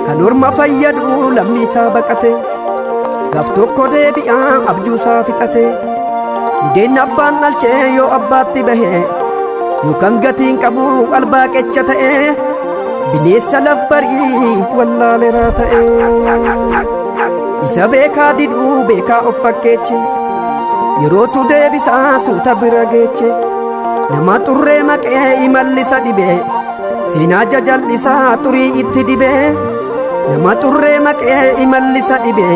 Kan orma fayyadu lammii isaa baqate, gaaf tokko deebi'aa abjuusaa fixate. Budeen abbaan dhalchee yoo abbaatti bahe, yookaan gatiin qabu albaaqecha ta'e, bineensa laf barii wallaaleraa ta'e. Isa beekaa diduu beekaa of fakkeeche, yerootu deebisaa suuta bira geeche. Nama xurree maqee imallisa dhibee, seenaa jajal'isaa xurii itti dibee. Nama xurree maqee imallisa dhibee,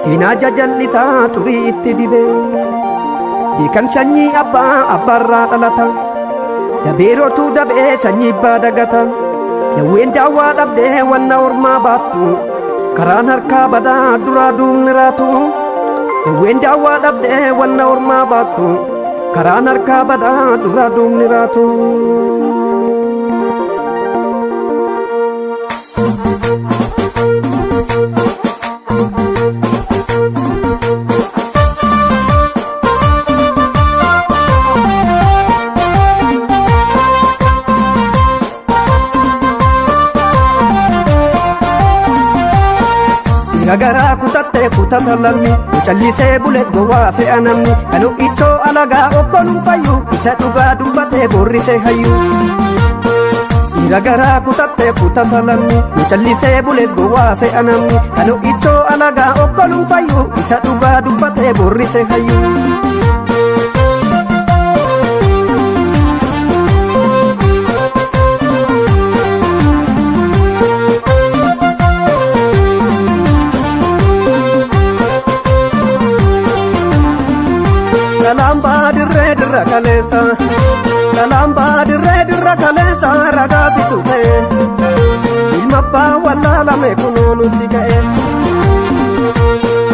seenaa jajal'isaa xurii itti dibee. Beekan sanyii abbaa abbaarraa dhalata, dabeerotu dabee sanyii abbaa dagata. Dawween daawwaa dhabdee wanna ormaa baattu, karaan harkaa badaa duraa duubni raatu. Dawween daawwaa dhabdee wanna ormaa baattu, karaan harkaa badaa duraa duubni raatu. Dhiira garaa kutattee kutata lammi, callisee bulees gowwaa se'a namni. Kan ichoo alagaa okkoluun fayyu, isa dhugaa dubbatee boorrisee hayyu. Dhiira garaa kutattee kutata lammi, callisee bulees gowwaa se'a namni. Kan ichoo alagaa okkoluun fayyu, isa dhugaa dubbatee boorrisee hayyu. Kalambaa dirree dirra kaleessa, kalambaa dirree dirra kaleessa, ragaa situ ta'e, ilma abbaa wallaalame kunoo nutti ka'e.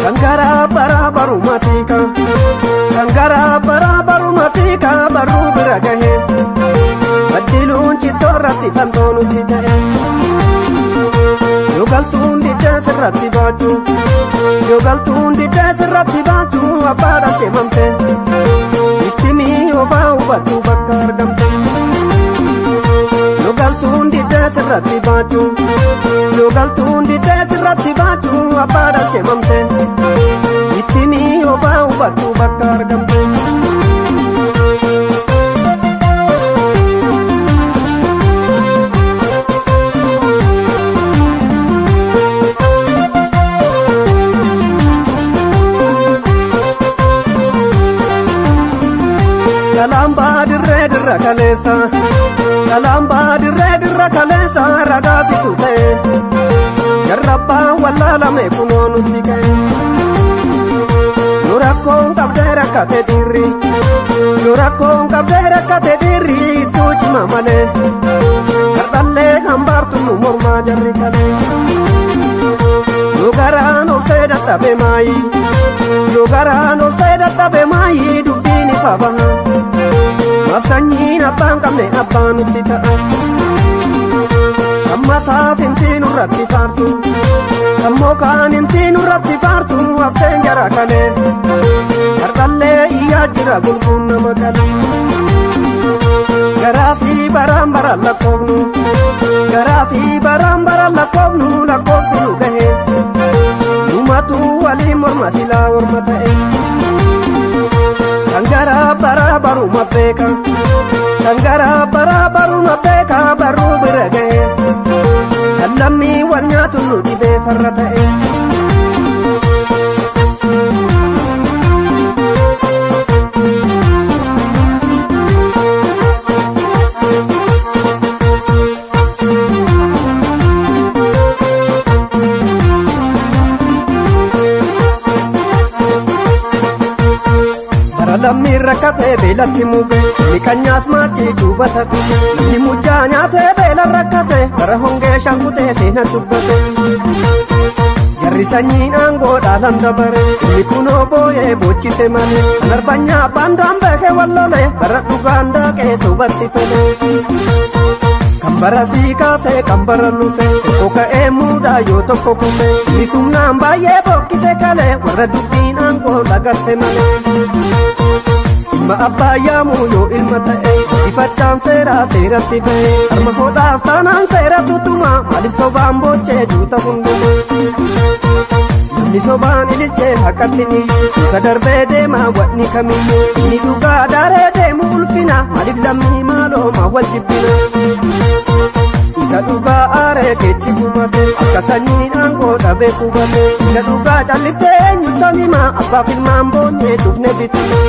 Kan garaa baraa baruma tiika, kan garaa baraa baruma tiika, barruu bira gahe, baddiluun cittoo irratti fantoo nutti ta'e. Yoo galtuun diddee sirratti baachuu, yoo galtuun diddee sirratti baachuu, abbaa dhalchee mamte, itti mi'oofaa hubadhu bakka argamte. Yoo galtuun diddee sirratti baachuu, yoo galtuun diddee sirratti baachuu, abbaa dhalchee mamte, itti mi'oofaa hubadhu bakka argamte. Kalambaa dirree dirra kaleessa, kalambaa dirree dirra kaleessa, ragaa situ ta'e, jarrabbaa wallaalame kunoo nutti ka'e. Yoo rakkoon qabdee rakkate dhiirri, yoo rakkoon qabdee rakkate dhiirri, ittuu cima malee, hardhallee hambaartu nu mormaa jarri kalee. Yoo garaan obsee dadhabe maayi, yoo garaan obsee dadhabe maayi, dubbiin ifa baha. Maaf sanyiin abbaan qabne abbaa nutti ta'a. Amma saafintii nurratti faarsu, ammoo kaanintii nurratti faarsu, hafteen jara kalee. Hardhallee iyyaa jira gulguun nama kalee. Garaa fi baraan baraan lakkoofnu, garaa fi baraan baraan lakkoofnu, lakkoofsi nu gahe. Numatu walii morma silaa morma ta'e. Kan garaa baraa baruma beeka, kan garaa baraa baruma beeka, barruu bira gahe. Kan lammii wal nyaatu nu dhibee farra ta'e. Bara lammiin rakkatee beelatti muge, inni kanyaas maachii duubata dhufe. Namni mucaa nyaatee beela rakkate, bara hongee shankutee seena dubbate. Jarri sanyiin aangoo dhaalan dabare, inni kunoo booyee boochise malee. Kan arbanyaa baandaan beekee wallole, bara dhugaan daaqee soobatti tole. Kan bara sii kaasee kan bara lufe, tokko ka'ee muudaa yoo tokko kufe. Inni sumnaan baay'ee bokkise kalee, warra dubbiin aangoo lagatte malee. Ilma abbaa yaamuu yoo ilma ta'e, Guddifachaan seeraa seeratti bahe harma hodhaas taanaan seera tutuma maaliif sobaan boochee duuta hunduma. Namni sobaan ililchee haqatti iyyu suuta darbee deema wanni kamiyyuu inni dhugaa daaree deemu ulfina maaliif lammii maaloo maa wal jibbina. Isa dhugaa aaree keechi gubate akka sanyiin aangoo dhabee qubate isa dhugaa calliftee eenyutti hima abbaaf ilmaan boonyee cufne bitima.